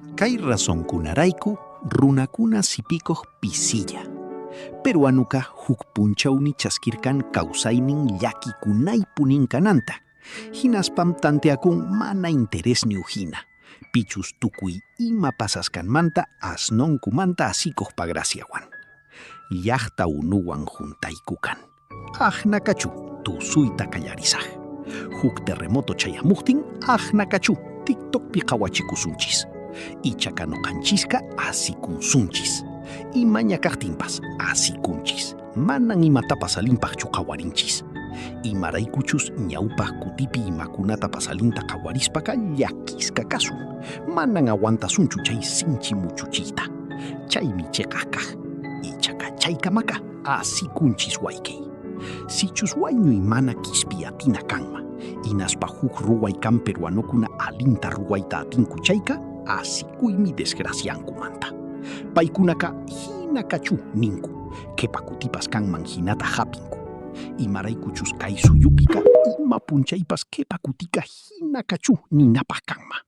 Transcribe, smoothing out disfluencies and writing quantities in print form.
Kay razonkunarayku runakuna sipikuq pisilla. Peruanuqa huk punchawmi chaskirqan kawsaynin llakikunaypunin kananta. Hinaspam tanteakun mana interesniyuq hina. Pichus tukuy ima pasasqanmanta asnonkumanta asikuq pagraciawan. Llaqta unuwan juntaykukan. Aqnakachu tusuyta qallarisaq. Huk terremoto chayamuqtin aqnakachu TikTokpi qhawachikusunchis. Ichaqa ñuqanchisqa asikunsunchis. Imaña kaqtinpas asikunchis. Manan imatapas allinpaqchu qhawarinchis. Imaraykuchus ñawpaq kutipi imakunata pasalinta qhawarispaqa llakisqa kasun. Manan aguantasunchu chay sinchi muchuchiyta. Chaymi chiqaq kaq. Ichaqa chaykamaqa asikunchis wayqiy. Sichus wañuy mana q'ispiy atina kanman, hinaspa huk ruway kan peruanokuna allinta ruwayta atinku chayqa, asikuymi desgraciankumanta. Paykunaqa hina kachu ninku, qhipa kutipas kanman hinata hap'inku. Imaraykuchus kay suyupiqa ima p'unchaypas qhipa kutika hina kachu ninapaq kanman.